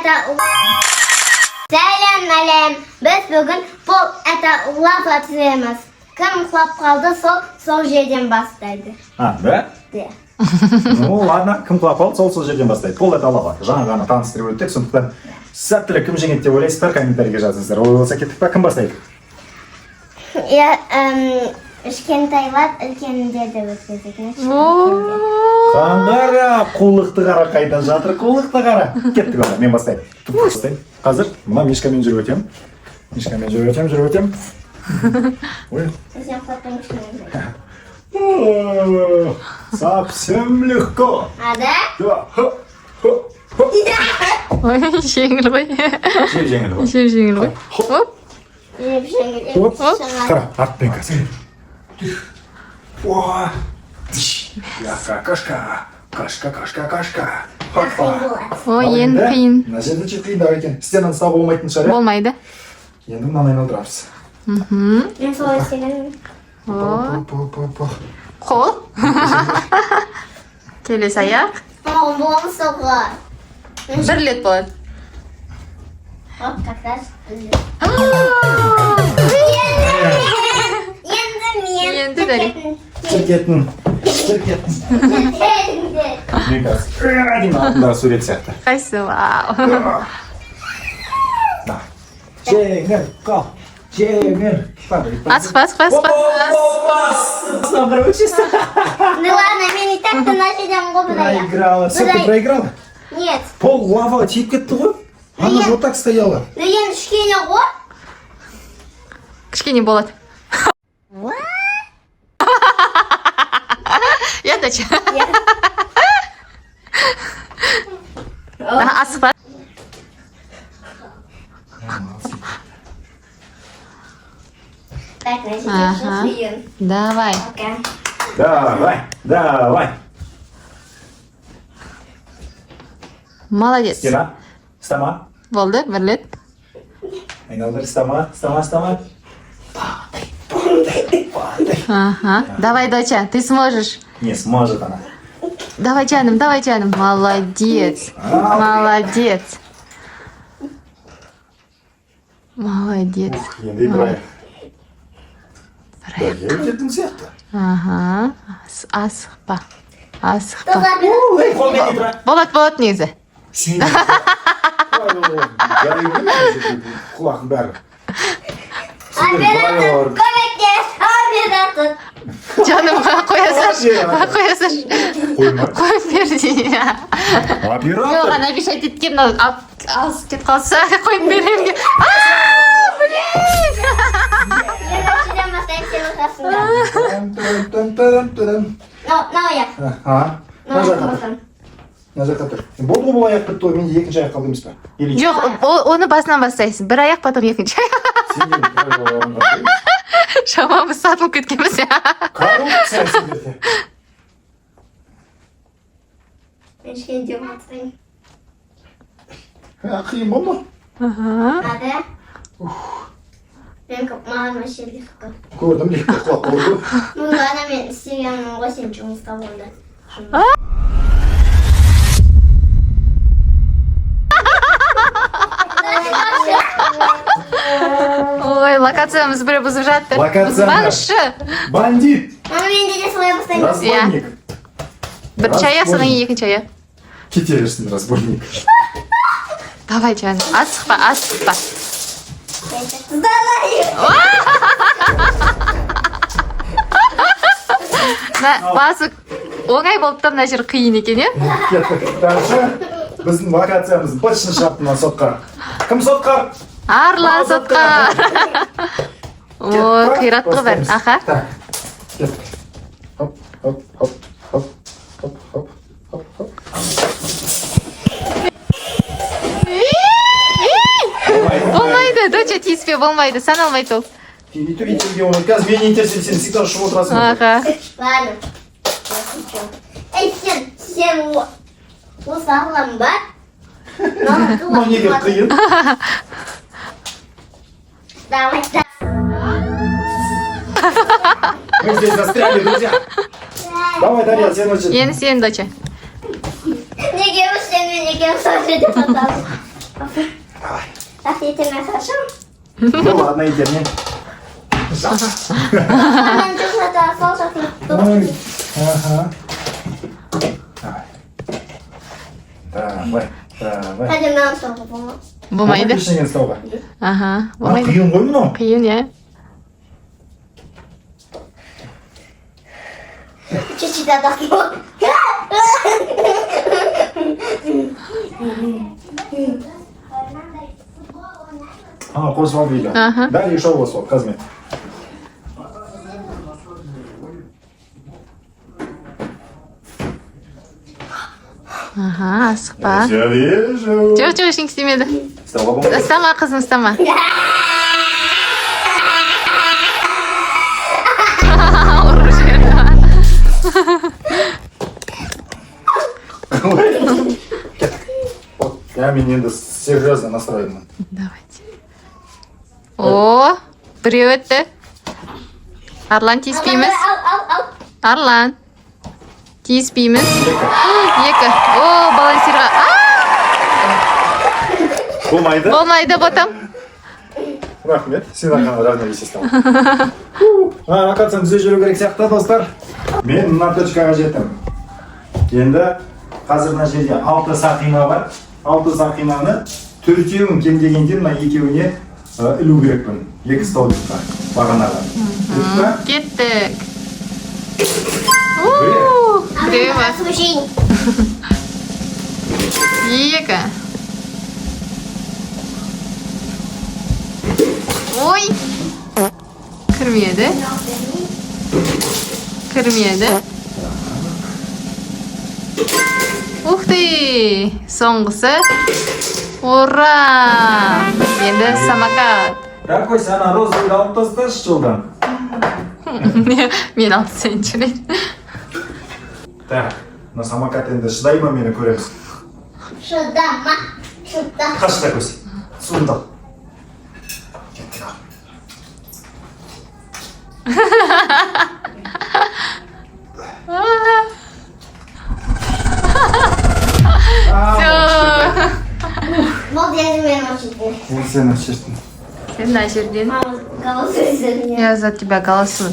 это Сәлем, әлем! Біз бүгін пол это лава түсіреміз. Кім құлап қалды, сол жерден бастайды. А, да? Да. Ну ладно, кім құлап қалды, сол жерден бастайды. Пол это лава. Жаңа ғана таныстырып өттік, сондықтан сәттілік, кім жеңеді деп ойлайсыздар, комментарийге жазыңыздар. Олай болса, кеттік па, кім бастайды? Я, кішкентайлар үлкендерді өткізеді. Қара, қулықты қара, қайда жатыр, қулықты қара. Кеттік онда, мен бастаймын. Бастаймын. Қазір мына мишкамен жүріп өтемін. Мишкамен жүріп өтемін, жүріп өтемін. Ой. Сен құлап кішкене. О, совсем легко. А, да? Да. Хо, хо, хо. Ой, жеңіл ғой. Жеп жеңіл ғой. Жеп жеңіл ғой. Оп. Жеп жеңіл. Оп. Қара, артпен қазір. О, я какашка. Кашка, кашка, кашка. Хоппа. Ой, Ал енді қиын. Мына жерде чет қиындау екен. Стенаны ұстауға болмайтын шығар, иә? Болмайды. Енді мынаны айналдырамыз. Мен солай істегенмін. О, По, по, по. қол. Келесі аяқ. Маған болмаса ғой. Бір рет болады. Оп, как раз. Енді мен. Енді Дари. Шіркетін. Шіркетін. Мен қазір деймін, артындағы сурет сияқты. Қайсы? Вау. Да. Жеңіл қал. Жеңіл. Асықпа, асықпа, асықпа. Астына чисто. Ну ладно, мен и так то мына жерден ғой бір аяқ. Проиграла. Все, ты проиграла? Нет. Пол лава тиіп кетті ғой. Она же вот так стояла. Ну енді кішкене ғой. Кішкене болады. Я доча. Асықпа. Так, мына жерде Ага. қиын. Давай. Окей. Давай, давай. Молодец. Стена. Ұстама. Болды, бір рет. Айналдыр, ұстама, ұстама, ұстама. Падай, падай, падай. Ага. Давай, доча, ты сможешь. Не сможет она. Давай, жаным, давай, жаным. Молодец. Молодец. Молодец. Ух, енді бір аяқ. Бір аяқ. Бірге өтетін сияқты. Ага. Асықпа. Асықпа. Ой, қолмен не тұра. Болады, болады негізі. Сен. Құлағым бәрі. Оператор, көмектес, оператор. Жаным, қоя салшы. Қоя салшы. Қойма. Қойып бер дейін. Оператор. Оған обещать еткен, мынау алыс кетіп қалса, қойып беремін деп. А, блин! Мен мына жерден бастаймын, сенің қасыңда. Тын-тын-тын-тын. Мынау аяқ. Аха. Мына Мынау жаққа тұр. аяқ. Мына жаққа тұр. Болды ғой, бұл аяқ бітті ғой. Менде екінші аяқ қалды емес па? Или Жоқ, оны басынан бастайсың. Бір аяқ, потом екінші аяқ. сендер правилаларың қандай? Шамамыз сатылып кеткенбіз. Коррупция сендерде. Мен кішкене демалып тұрайын. А, қиын болды ма? Надо. Мен маған вообще легко. Көрдім, легко құлап қалды ғой. Ну ладно, мен істегенмін ғой, сен жұмыста болды. Ой, локациямыз біреу бұзып жатыр. Локацияны. Бұзбаңызшы. Бандит! Мама, мен де солай бастаймын. Разбойник! Бірінші аяқ, содан кейін екінші аяқ. Кете берсін, разбойник. Давай, жаным, асықпа, асықпа. Давай! Мына басы оңай болып та, мына жер қиын екен, иә? Кеттік. Дальше біздің локациямыз быт-шытын шығады мына сотқа. Кім сотқа? Арлан сотқа. Ой, қиратты ғой бәрін. Аха. Так, кеттік. Хоп, хоп, хоп, хоп, хоп, хоп, хоп, хоп. Болмайды, доча, тиіспе, болмайды, саналмайды ол. Өйтіп итеруге болмайды. Қазір мен итерсем, сен всегда ұшып отырасың. Аха. Ладно. Я шучу. Эй, сен осы ағылам ба? Мынау неге қиын? Давай, давай. Мы здесь застряли, друзья. Давай, Дарья, сен очередь. Енді сен, доча. Неге біз сенімен екеуміз сол жерде жатамыз? Итерме, хорошо? Ну ладно, итерме. Мен тоқтата, сол жақтан. Ой, ага. Давай. Давай, давай. Қайда мынаны ұстауға болмайды. Болмайды. Ештеңені ұстауға. Аха, Мына болмайды. қиын ғой мынау. Қиын, иә. Чуть-чуть отдохну. Ана қосып ал видео. Аха. Да, еще қосып ал, қазір мен. Аха, асықпа. Я вижу. Жоқ, жоқ, ештеңе істемеді. Ұстауға болмайды. Ұстама, қызым, ұстама. Ұрып жіберді. Вот, я мен енді серьезно настроенмын. Давайте. О, біреу өтті. Арлан, тиіспейміз. Ал, ал, ал. Арлан. Тиіспейміз. Екі. Екі. О, балансирға. А, Болмайды. болмайды, ботам. Рахмет. Сен арқаңа равновесие ұстау. Мына локацияны түзе жүру керек сияқты, достар. Мен мына точкаға жеттім. Енді қазір мына жерде алты сақина бар. Алты сақинаны төртеуін кем дегенде мына екеуіне ілу керекпін. Екі столбикқа, бағанаға. Кеттік па? Кеттік. У, біреу бар. Слушай. Екі. Ой. Кірмеді. Кірмеді. Ух ты! Соңғысы. Ура! Енді самокат. Такой сана розовыйды алып тасташы жылдам. Мен алып тастайыншы. Так, мына самокат енді шыдай ма, мені көреміз. Шыдама. Шыда. Қаш та көз. Суынды ал. Кеттік ал. Всё. Болды, енді мен очередь. Енді сен очередь. Сен мына жерден. Мама, голосуй за меня. Я за тебя голосую.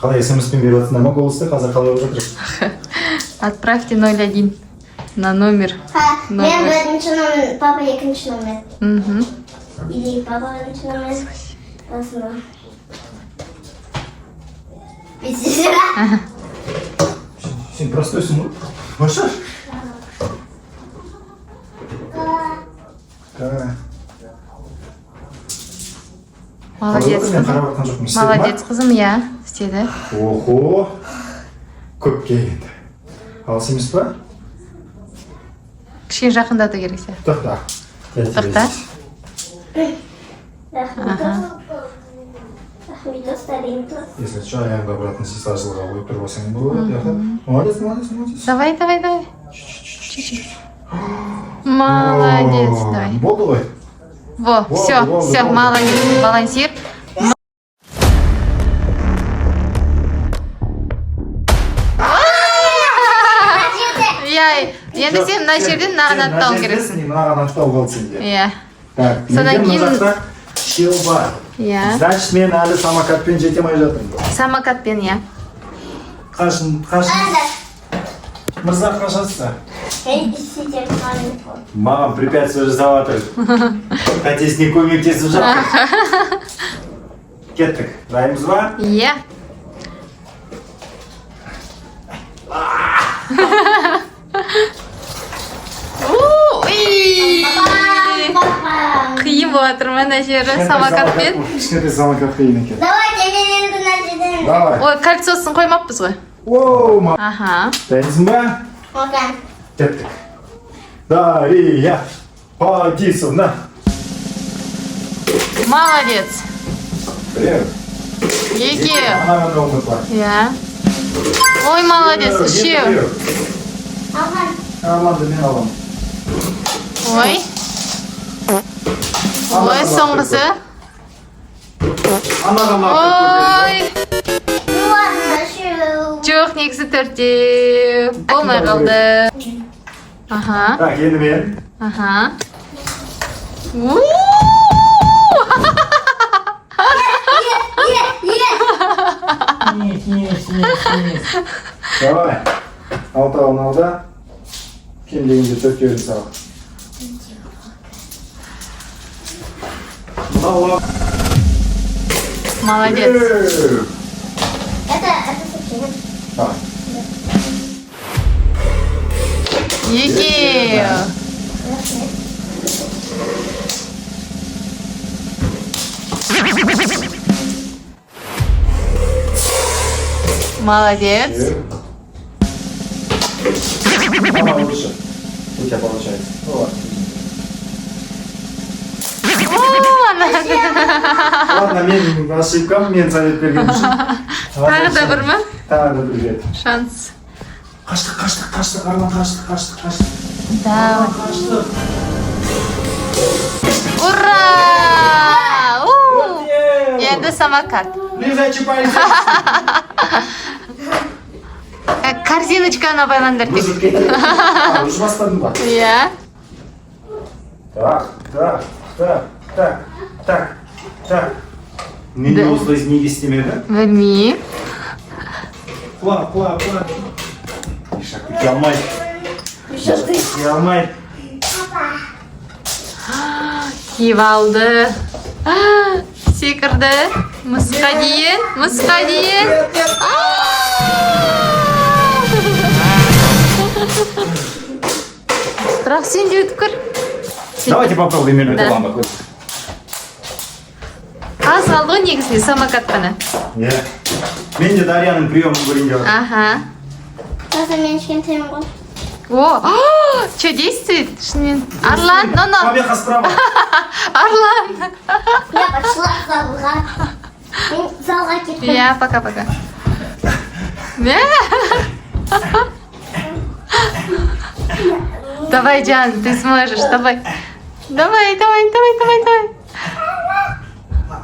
Қалай, смс-пен беріп жатсыңдар ма голосты? Қазір қалай болып жатыр? Отправьте 01 на номер. Ха, мен Номер. бірінші номер, папа екінші номер. Мгм. Или папа бірінші номер. Сосын. Бүйтіп. Сен простойсың ғой. Маша. Да. Молодец, Мен қызым. қарап жатқан жоқпын. Істеді ма? Молодец, қызым, иә. Істеді. Охо. Көпке енді. Алыс емес па? Кішкене жақындату керек сияқты. Тоқта. Тоқта. Рахмет. Рахмет, достар, енді. Если что, аяғыңды обратно жылға қойып тұрып алсаң болады. Яқта. Молодец, молодец, молодец. Давай, давай, давай. Чуть-чуть. Молодец, давай. Болды ғой. Во, Болды, все, болды, все, болды. молодец. Балансир. Иә, енді сен мына жерден мынаған аттауың керек. Мынаған аттау қалды сенде. Иә. Так, Содан менде мына кейін- жақта шел бар. Иә. Значит, мен әлі самокатпен жете алмай жатырмын. Самокатпен, иә. Қашын, қашын. Мырза, қашасыз? Мен сидер қалып. Маған препятствие жасап жатыр. Тәтесіне көмектесіп жатыр. Кеттік. Дайынбыз ба? Иә. У, үй! Қиын болып жатыр ма мына жері самокатпен? Кішкентай самокат қиын екен. Давайте мен енді мына жерден. Давай. Ой, кольцосын қоймаппыз ғой. Оу, ма. Аха. Дайынсың ба? Окей. Кеттік. Дария Фадисовна. Молодец. Біреу. Екеу. Анаған да ұмытпа. Иә. Ой, молодец. Үшеу. Біреу. Алған. Арланды мен аламын. Ой. Ой, соңғысы. Анаған Ой. Ну ладно, үшеу. Жоқ, негізі төртеу. Болмай қалды. Аха. Так, енді мен. Аха. У! Е, е. Нет, нет, нет, нет. Давай. Алтауын ал да. Кем дегенде төртеуін сал. Мынау. Молодец. Это случайно. Давай. Екеу. Рахмет. Молодец. Мама лучше. У тебя получается. Ну ладно. О, Ладно, мен ошибкам, мен совет берген үшін. Тағы да бір ма? Тағы да бір рет. Шанс. Қаштық, қаштық, қаштық, Арлан, қаштық, қаштық, қаштық. Давай. Қаштық. Ура! У! Енді самокат. Лежачий полицейский. Корзиночканы байлаңдар тек. Бұзып кетеді. А, уже бастадың ба? Иә. Так, так, так, так, так, так. Мен осылай неге істемеді? Білмеймін. Құла, құла, құла. Миша кете алмайды. Миша, ты. Кете алмайды. Киіп алды. А, секірді. Мысыққа дейін. Мысыққа дейін. А! Бірақ сен де өтіп көр. Давайте попробуем мен Да. өтіп аламын. Аз қалды ғой негізінде самокат қана. Иә. Мен де Дарьяның приемын көрейін деп жатырмын. Аха. Қазір мен кішкентаймын ғой. О, что действует? Шынымен. Арлан, но но. Побега справа. Арлан. Я пошла залға. Мен залға кеттім. Иә, пока пока. Мә? Давай, Жан, ты сможешь, давай. Давай, давай, давай, давай, давай.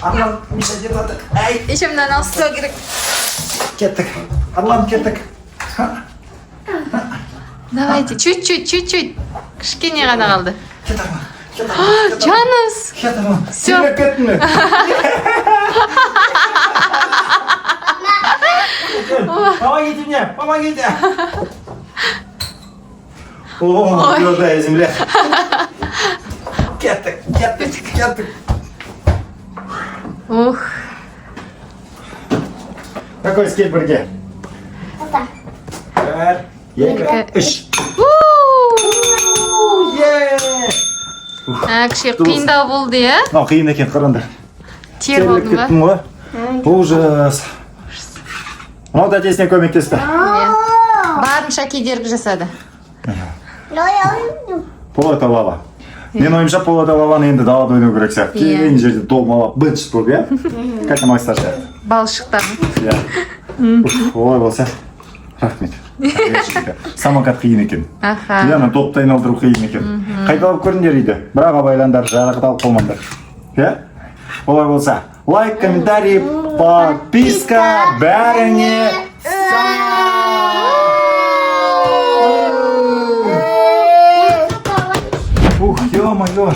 Арлан, Миша кетіп жатыр. Әй, Еще мынаны алып тастау керек. кеттік. Арлан, кеттік. Давайте, чуть-чуть, чуть-чуть. Кішкене ғана қалды. Кет, Арлан. Кет, Арлан. Жаныс! Кет, Арлан. Всё. Сүйреп кеттің бе? Помогите мне, помогите. О, твердая земля. Кеттік, кеттік, кеттік. Ух. Какой скейт бірге? Это. Бір, екі, Екі, үш. У! Е! А, кішкене қиындау болды, иә? Мынау қиын екен, қараңдар. Тер Терлеп болдың ба? кеттім ғой. Ужас. Мынау тәтесіне көмектесті. Иә. Барынша кедергі жасады. Пол это лава. Мен ойымша, пол это лаваны енді далада ойнау керек сияқты. Иә. Кең жерде домалап, быт болып, иә? Катя Макстар сияқты. Балшықтан. Иә. Уф, олай болса, рахмет. Самокат қиын екен. Аха. Иә, ана допты айналдыру қиын екен. Қайталап көріңдер үйде. Бірақ абайлаңдар, жарақат алып қалмаңдар. Иә? Олай болса, лайк, комментарий, подписка, бәріңе сау! Ух, ё-моё!